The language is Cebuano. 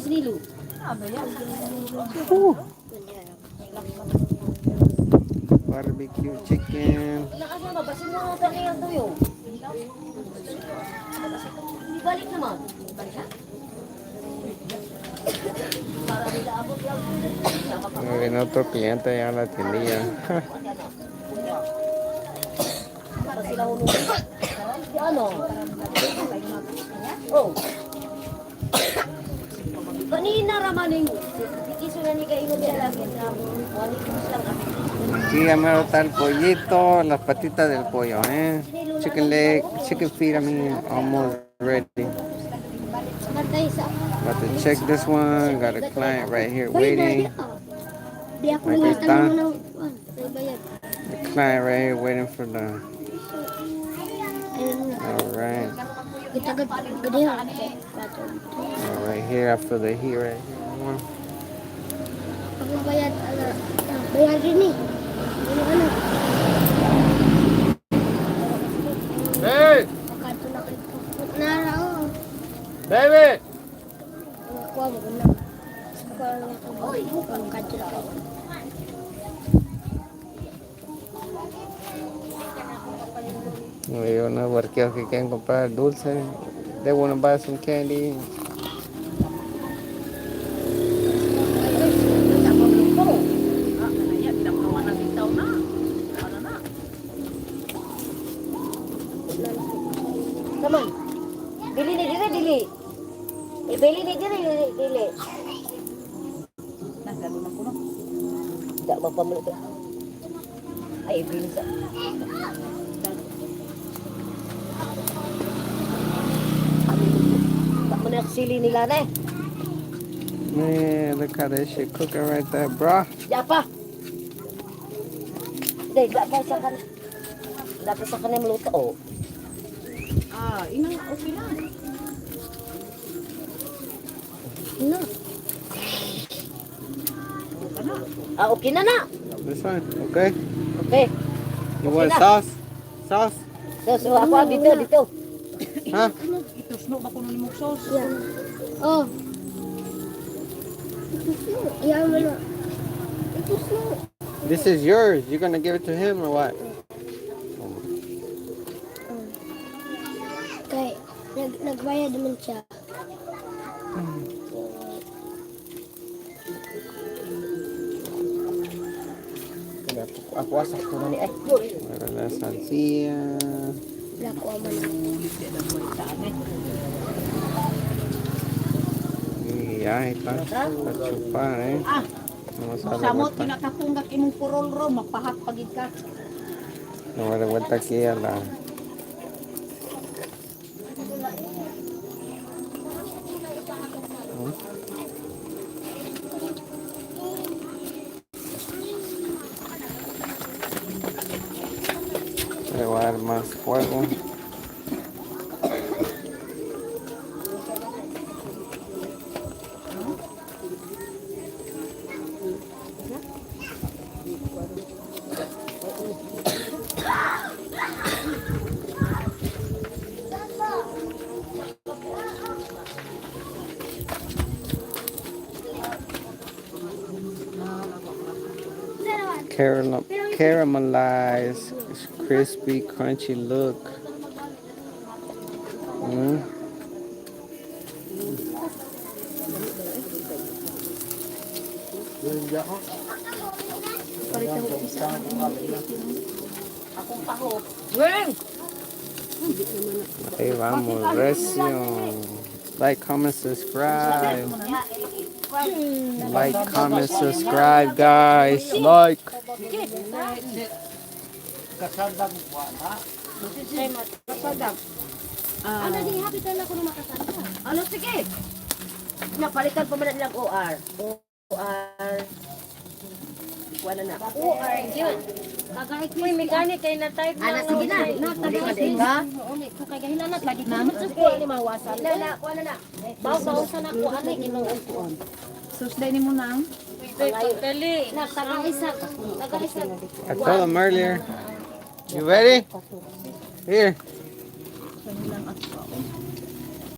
Sinilo. Whew. Barbecue chicken. Nakasama ba? Basin mo nga tayo ang tuyo. Ibalik naman. Balik siya? Para nila abot lang. Viene otro cliente ya a la tiendilla. Para sila hulog. Di ano? Oh. Kanina raman yung ikiso na ni kayo niya lagi na wali ko lang. Aquí ya mero está el pollito, las patitas del pollo, ¿eh? Chicken leg, chicken feet, I mean, almost ready. Bantay sa About to check this one. Got a client right here waiting. Di ako May nangutang kita. mo ng may bayad. The client right here waiting for the. Ayun na. All right. Gitagad gadiha. All right here. I feel the heat right here. Pag bayad ala, bayad rin eh. Ano ano? Hey, Makato na kayo. Nara oh. Baby! Kuha mo na. Kuha na ako. Makato na kayo. Hay unos huerqueos que quieren comprar dulce. They want to buy some candy. Ah, kaya pinakawa na bitaw na. Ano na? Come on. Dili ni dire dili. Ibili ni dire dili dili. Nagalo na ko no. Da magpamulo. Ay ibili sa. Tak mo na sili nila na eh. Man, look how that shit cooking right there, bro. Di pa. Di, da pa sa kan. Da pa sa kanang maluto. Oh. Ah, ina okay na. No. Ah, okay na na. This one, okay? Okay. You want sauce? Sauce? So ako ah, dito, dito. Huh? Itusno ba kuno nimong sauce? Yeah. Oh. Ito snow. Yeah, wala. Ito snow. This is yours. You're gonna give it to him or what? Kay nagbayad naman siya. Ako asa ko na ni ay. Bueno, la salsilla. Wala ko man. Ulit di na ko saan eh. Y ya está. A chupar, ¿eh? Ah, Vamos a darle samot vuelta. ginakapunggak imong purol ro, mapahat pagid ka. Vamos a darle vuelta aquí a la. Le voy a dar más fuego. Caramelized, crispy, crunchy look. Akong taho. Weng! Ahí vamos, recio. Like, comment, subscribe. Like, comment, subscribe, guys. Like. Ano di happy na ako na makasama. Ano sige? Napalitan pa man na nilang OR. OR. Kuha na na. OR yun. Uy, mechanic kay na type Ana sige na. Na Dili ka? Kung kay gahilanat lagi ko man sa kuha ni mawasan. Na na, kuha na na. Baw baw sa na kuha ni Ginoo kuon. Sauce dai nimo nang. Dali. Na taga isa, taga isa. I told him earlier. You ready? Here.